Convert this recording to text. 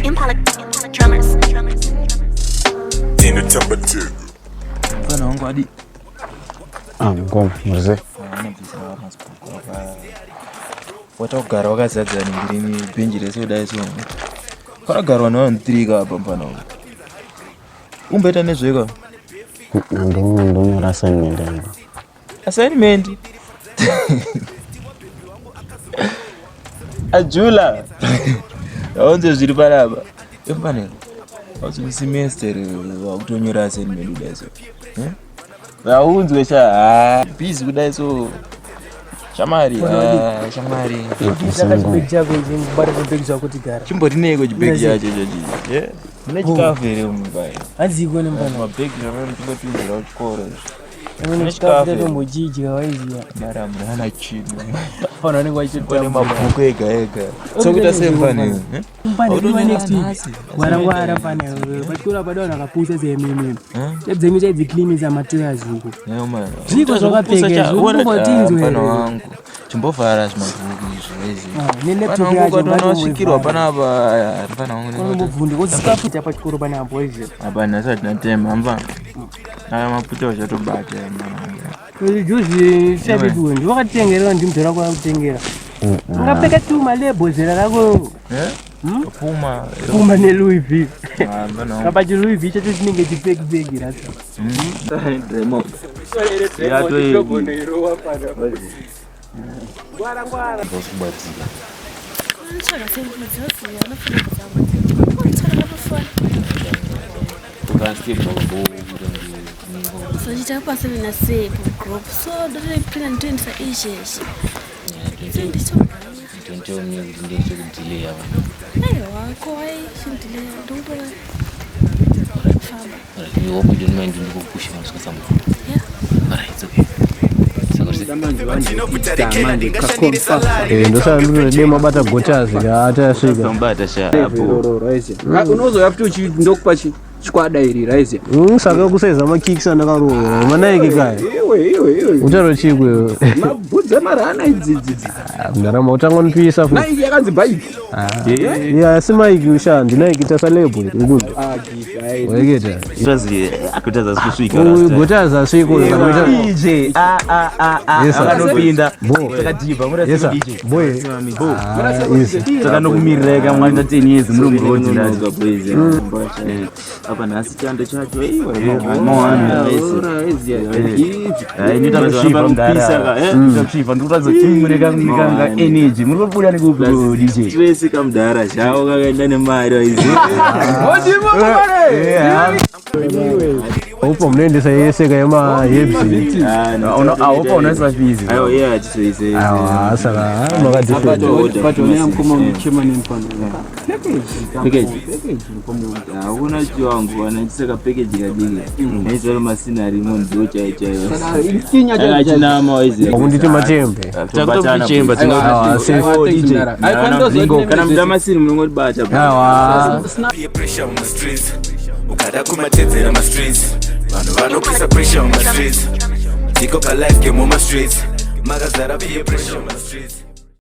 Impala drummers. Mfana wangu adi. Ah, ngoma mzee. Wata kugara wakazadza ningirimi bhenji rese kudai so. Pakagarwa nevanhu 3 ka apa mfana wangu. Umboita nezveka. Ndonyora assignment yangu. Assignment. Ajula. Aonze zviri panapa. Emfanelo. Auzi semester wakutonyora assignment kudai so. Eh? Aunzwe sha. Ah, busy kudai so. Shamari, ah, shamari. Chibhegi chako ichi ngubata chibhegi chako tigara. Chimbotineiko chibhegi chacho ichochi? Eh? Mune chikafu here mumba? Hanziko nembana. Mabhegi amene muchingopinzira kuchikoro izvi. Amene chikafu chatombojidya waiziya. Mara mwana chino. Fana vanenge Kune vachitotambura. mabhuku ega ega. Sokuita semfani. Eh? Mfana Autonyora next week. nhasi. Ngwara ngwara mfana. Pachikoro apa dona akapusa sememe. Chadzenyu chaidziklinisa matoyas uko. Zviko zvakapfeka izvi, unombotinzwe Mfana here? wangu. Chimbovhara zvimabhuku izvi wezi. Ah, nelaptop Mfana wangu yacho ukatoona wasvikirwa ngatomboivhara. panapa aya, mfana wangu ndinoti- Unombobvunde wosikafu chapachikoro panapo waiziya. Apa nhasi hatina tema mfana. Aya maputa uchatobata mfana wangu. Juzi chabibiwe ndiwakatengera ndimudhara wako akutengera. Ungapfeka tu malebo zera rako. Eh? Puma. Puma neLouis V. Ah, mfana wangu. Kapa chiLouis V chacho chinenge chipeki peki rasa. Sochita pasina sei group so ndotopinda nditoendesa izvezvi. Don't tell me kuti ndechekudelay apa. Aiwa ko wai chindileya ndikutora famba. Alright, we hope you don't mind ndikupusha masvika somewhere. Yeah. Alright, it's okay. Saka Eh, ndosaka ndinode mabata gochazi atasvika. Mubata sha apo. Unozouya futi ndokupa chikwada iri raiziya. Saka kusaiza makicks andakaroora. Manaiki kaya. Iwe iwe iwe. Utaro chikwe. Mabhudzi emarana idzidzidzi. Ndarama utangonipisa futi. Nike yakanzi bike. Yeah, asi Mike usha ndinaiki tasa label ukuzo. Weketa. Akutadza kusvika. Uyu gochazi asvika uyu. DJ a a a a Yes, sir. akanopinda. Bo. Takadhibha mura Yes, sir. DJ. Boy. Ah, easy. Takanokumirira kamwana 10 years muri muroad ndati. Apa nhasi chando chacho inoita ndikuratidza kuti mune kanga energy muri kubuda nekupi DJ Stress kamudhara zvavo kakaenda nemari waizi. Upo munoendesa yese kayema yebzi. Aupa unoisa fees. Aiwa iye achizoise. Awa saka makadifenda. But mukoma muchema nemufana. Package. Hakuna chiwangu anaitisa kapackage kadiki. Naisaro masina arimo ndo chaiyo chaiyo. Ikinya chacho. Achinama waizi. Kunditi matembe. Takutochemba Awa safe. Kana muda masini munongotibata. Awa. Peer pressure on the streets ukada kumatedzera mastreets vanhu vanopisa pressure on the streets ndiko kalife game mumastreets makazara peer pressure on the streets.